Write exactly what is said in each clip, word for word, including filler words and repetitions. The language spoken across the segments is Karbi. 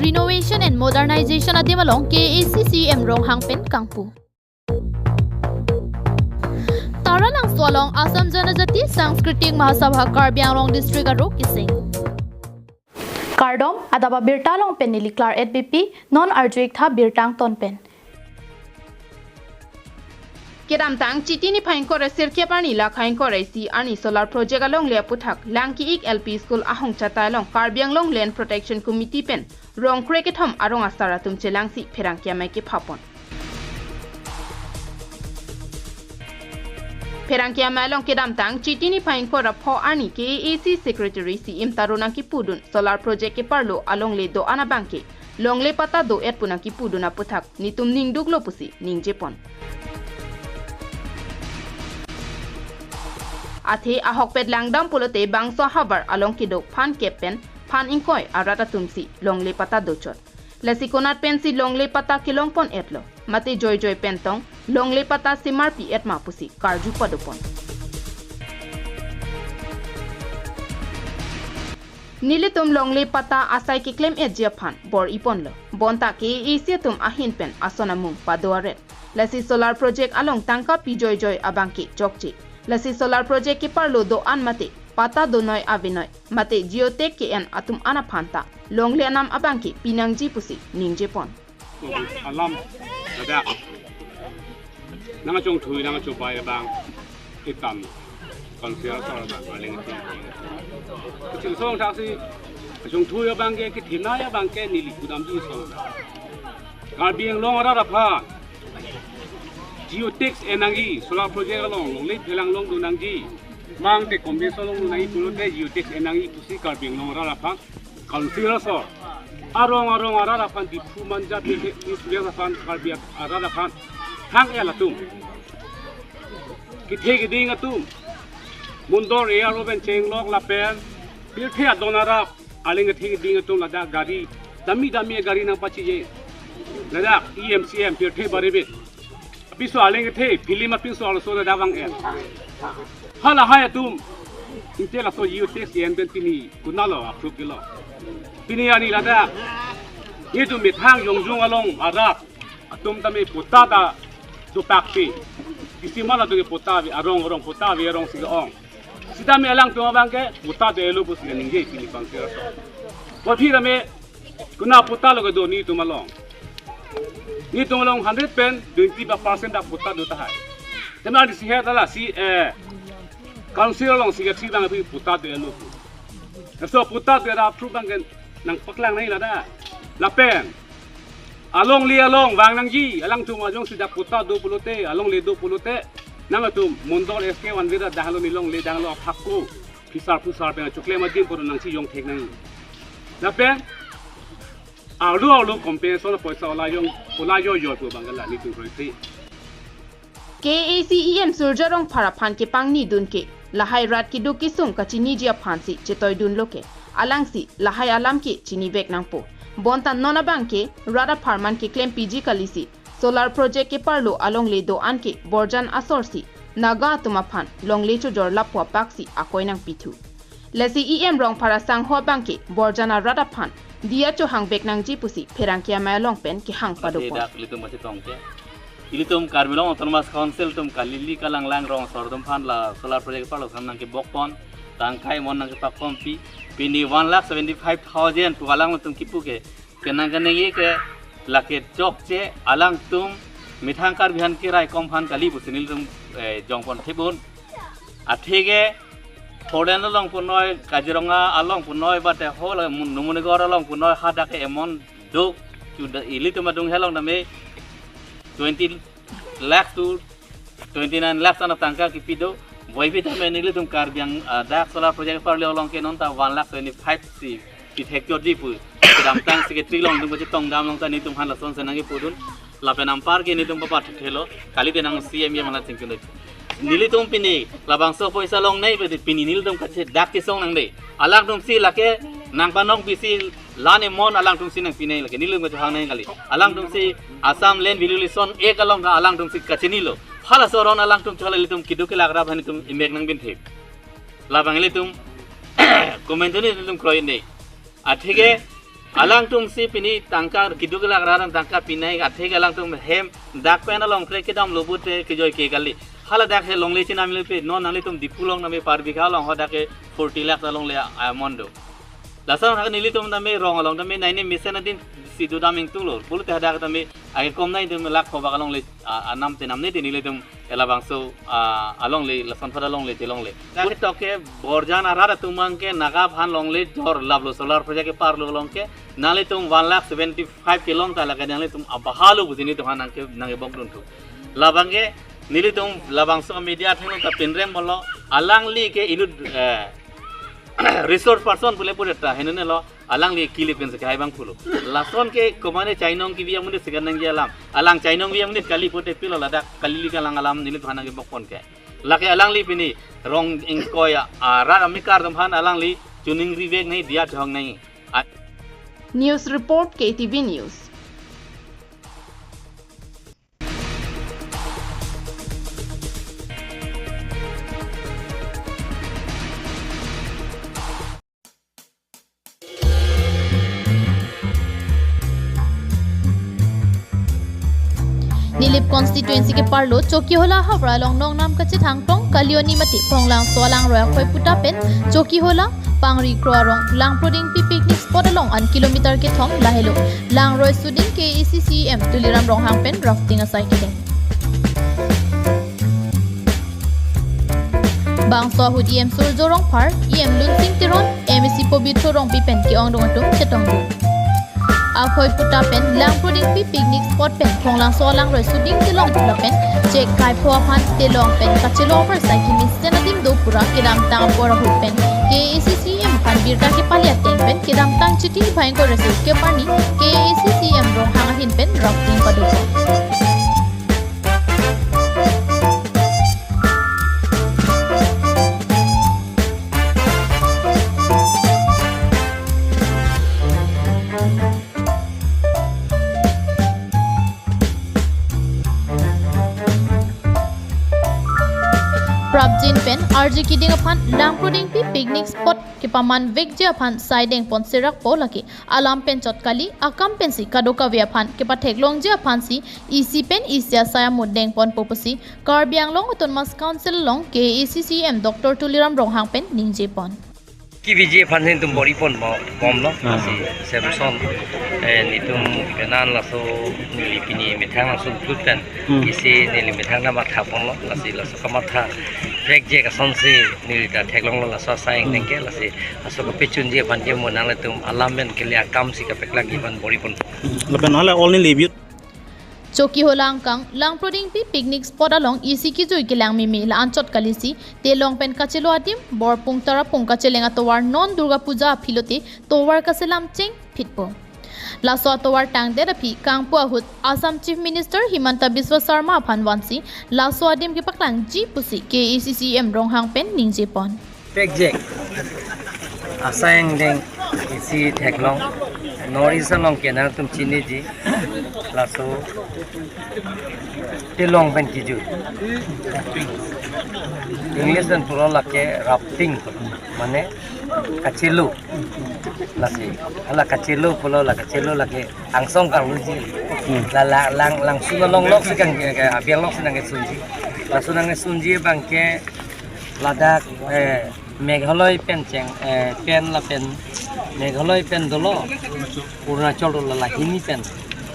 Renovation and Modernization adim along K A A C C E M Ronghang pen kangpu. Taralangso along Assam Janajati Sanskriti Mahasabha Karbi Anglong District aro keseng. Kardom, adap abirta along pen neli Klar et B P, non arju-ik tha birta angton pen. Kedamtang Chiti niphai ingkoi ra sirkep arni Lakha ingkoi ra isi arni solar project alongle aputhak Langki-ik L P School ahong chatai along Karbi Anglong Land Protection Committee pen rong krekethom arong asar atum chelangsi pherangke amei kephapon. Pherangke amei along kedamtang Chiti niphai ingkoi ra pho arni K A A C Secretary C M Tarun nangkepudun solar project keparlo alongle do-an abangke longle patta do-et pu nangkepudun aputhak netum ningduklo pusi ningjepon. Athe ahokpet langdam pulote bangso ahavar along kedo phan kep pen phan ingkoi arat atumsi longle patta dochot. Lasi konat pensi longle patta kelongpon-etlo, mate joijoi pen tong longle patta semarpi-et ma pusi karju padopon. Nelitum longle patta asai keklem-etji aphan bor-iponlo. Bonta K A A C atum ahin pen ason amung pado aret. Lasi solar project along tangka pi joijoi abangke chokche. Lasi solar project keparlo do-an mate patta donoi avenoi mate geotag ke-en atum an aphan ta longle anam abangke pinangji pusi ningjepon. Alam, ladak. Nangkachongthui, nangkachobei abang itam. Council asor abang aling itum. Kachingso thaksi kachongthui abangke, kethenei abangke neli kudamji so. Karbi Anglong arat aphan geotag en nangji, solar project along longle phelang longdun nangji. Mangte compensation longdun nangji pulote geotag en nangji pusi Karbi Anglong arat aphan Council asor, arong arong arat aphan, Diphu Manja, P K student aphan, Karbi arat aphan, hang-el atum, kethe keding atum, Mondol area aro pen chenglok lapen pirthe adon arap, aling kethe keding atum ladak gari, dami dami gari nangpachije. Ladak E M C M pirthe baribit. Apiso aling kethe, film apinso arloso ladak vang-et. Halahai atum, inte laso geotag en pen pini konatlo approve kelo. Pini arni ladak netum methang jongjung along arat atum tame patta ta dopakpe. Isi mala tu ke patta ave, arong arong patta ave, arongsi ke-ong. Sitame alangtum abangke patta do-etlo pusi ningje pini bangke. Aphi tame konat patta lo kedo netum along? Netum along hundred pen twenty percent dak patta do tahai. Tame arnisi he ta lasi, eh, Council alongsi kethe abang aphi patta do-etlo pu. Laso patta do-et approve abangke nangpaklang nangji ladak. Lapen alongle along vang nangji, alangtum ajongsi dak patta do pulote, alongle do pulote, nangtum Mondol S K one vera dahlo, nelongle dahlo aphakko phisar phusar pen choklem adim poro nangchijong thek nangji. Lapen arlo arlo compensation apoisa ola jong, ola joijoi pu abangke la netum kroikre. K A A C E M Surjya Rongphar aphan kepangnidun ke lahai rat keduk kesung kachiniji aphansi chetoidunlo ke, alangsi lahai alam ke chinivek nangpo. Bonta non abangke rat apharman keklempiji kalisi solar project keparlo alongle do-an ke Borjan asorsi Naga atum aphan longle chojor lapu apaksi akoi nangpithu. Lasi E M Rongphar asangho abangke Borjan arat aphan diya chohangvek nangji pusi pherangke amei along pen kehang padopon. Dak ilitum pachetong ke, ilitum Karbi Anglong Autonomous Council atum kali-li kalanglang rong asor atum aphan la solar project keparlo ason nangkebokpon, tangkai mon nangkepakponpi, pini one lakh seventy five thousand pu alangtum kipu ke, kenang keningje ke lake chokche, alangtum methang Karbi aphan keraikom aphan kali pusi nelitum, eh, jongpon thebun. Atheke Tholen along punoi, Kaziranga along punoi, bate ho la Mun-, Numanigor along punoi, hadak ke amount duk, chuda ilitum adung helong tame twenty lakhs to twenty nine lakhs anat tangka kipi do, boipi tame nelitum Karbi Ang-, ah, dak solar project parli along ke non ta one lakh twenty five si pithek chotji pu. Kedamtang secretary along dung kachetong dam along ta netum aphan lason senang kipudun. Lapen anpar ke netum papat thelo, kalite nang C M E mana chingkun doi. Nelitum pini labangso poisa longnei pe pini nelitum kachedak kesong nangde. Alangtumsi lake nangpanong pisi lan amount alangtumsi nangpinei lake nelitum kachohang nang kali. Alangtumsi Assam Land Valuation Act along alangtumsi kachinilo. Halaso aron alangtum chola ilitum keduk kelak ra aphan itum imek nangbin thip. Labang ilitum comment tuni ilitum kroinei. Atheke Alangtum si pini tangka keduk kelak rat an tangka pinai athe ke alangtum hem dak pen along kre kedam lo pute kejoi ke kali. Hala dak he longle chinam le pe non nanglitum Diphu along name Parbikha along ho dak ke forty lakh along le amount do. Lason ha nelitum tame rong along tame naini mesen adin si dodam ingtung lo. Pulote hadak tame ake kom nai tame lakh kho bak along le, a, anam tenam ne dini nelitum labangso, a, along le lason pada along le telong le. Dak toke Borjan arat atum abang ke Naga aphan longle jor laplo solar project ke parlo along ke nanglitum one lakh seventy five kelong ta lake nanglitum abahalo pusi nelitum aphan nangke nangkebok dun thu. Labang ke nelitum labangso media athengno ta pinrem bolo alangli ke inut, eh, resource person pule pule ta henene lo alangli kilip pen sekai bang pulo. Lason ke komane chainong kibi amonit sekan nangji alam. Alang chainong bi amonit kali pute pilo ladak kali li kalang alam nelitum aphan nangkebok pon ke. Lake alangli pini rong ingkoi a, a, rat amikar atum aphan alangli chuning rivek nai dia chong nai. A- News report K T V News. Nilip constituency ke parlo Chokihola Howrah along nongnam kachethang tong kalioni mati Phonglangso alangroi akhoi puta pen Chokihola Pangri Kro arong Langprodingpi picnic spot along an kilometer kethom lahelo. Langroi suding K A A C C E M Tuliram Ronghang pen rafting asai kedeng. Bangso ahut E M Surjo Rongphar, E M Lunsing Teron, M A C Pobitro Rongpi pen ke-ongdung atum chetongdun. Akhoi puta pen Langprodingpi picnic spot pen Phonglangso alangroi suding telong pula pen chek kaipho aphan telong pen kachelo apor sai kemesen adim do pura kedamtang apor ahut pen K A A C C E M aphan birta kepali ateng pen kedamtang chiti bhai ko resi keparni K A A C C E M Ronghang ahin pen rafting padu. Prapjin pen arje keding aphan Langprodingpi picnic spot kepaman vekji aphan saideng pon serak po lake alam pen chot kali akam pensi kadokave aphan kepatheklongji aphansi isi pen isi asai amut dengponpo pusi Karbi Anglong Autonomous Council along K A A C C E M Doctor Tuliram Ronghang pen ningjepon. Kiviji aphan nelitum bor-i pon mo bom lo. Ah. Si Samson, eh, nelitum kenan laso neli pini methang langsung klut pen. Hmm. Isi neli methang na matha pon lo, lasi laso kamatha vekji asonsi neli ta theklonglo laso asai Hmm. ingdeng ke, lasi laso kapechunji aphan ke mo nanglitum alam pen kali akam si kapeklakji aphan bor-i pon. Lapen hala all neli biyut. Chokihola angkang Langprodingpi picnic spot along isi kejui kelang meme la-an chot kalisi telong pen kachelo adim bor pung tara pung kacheleng atovar non Durga Puja aphi lote tovar kaselam chengphitpo. Laso atovar tangdet aphi kangpu ahut Assam Chief Minister Himanta Biswa Sarma aphan vansi laso adim kepaklangji pusi K A A C C E M Ronghang pen ningjepon. Pekjek asai angdeng isi theklong North East along ke nangtum chiniji laso telong pen kejui. English pen pulo lake rafting mane kachelo. Lasi hala kachelo pulo la kachelo lake angsong kangluji. Hmm. La la lang langsun along lok si kang ke abia lok si nangkesunji. Laso nangkesunji abang ke ladak, eh, Meghalaya pen cheng, eh, pen lapen Meghalaya pen dolo, Arunachal dolo, la hini pen,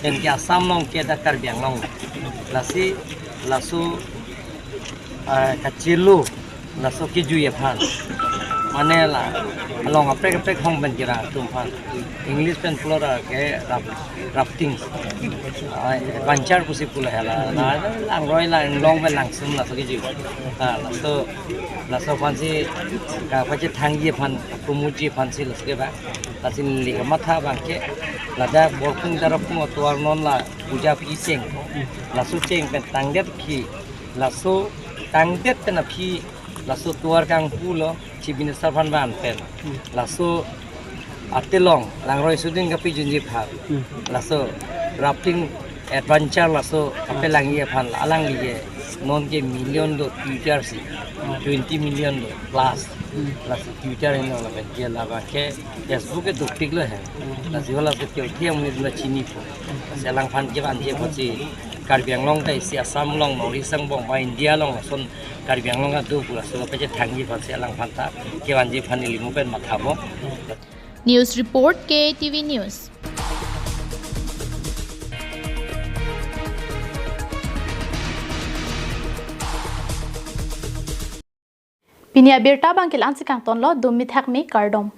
pen ke Assam along ke dak Karbi Anglong. Lasi laso, eh, kachelo laso kejui aphan. Mane la along aprek aprek hong pen kira atum aphan. English pen pulo ra ke raf-, rafting. Ah, adventure pusi pulo hala. La, la, langroi la inglong pen langsun laso kejui. Ah, laso, laso aphansi kapachethangji aphan, promote ji aphansi laso ke ba. Lasi neli kamatha abang ke ladak bor pung tara pung atovar non la puja aphi cheng. Laso cheng pen tangdet aphi, laso tangdet pen aphi laso tovar kangpu lo Chief Minister aphan van pen. Hmm. Laso atelong langroi suding kapejunji aphan. Hmm. Laso rafting Adventure laso kapelangji aphan alangli ke non ke million do Twitter si, twenty million do plus. Laso Twitter ino lapen ke labangke Facebook ke dukpik lo he. Lasi hala ke tio thiam ni na chini po. Lasi alangphan kevanji aphan si Karbi Anglong ta isi Assam along, North East angbong ba India along lason Karbi Anglong adu pu laso kapachethangji aphan si alangphan ta kevanji aphan ili mo pen mathabo. News report, K T V News. Pini abirta abang ke la-an si kangtonlo, dum mithak me, kardom.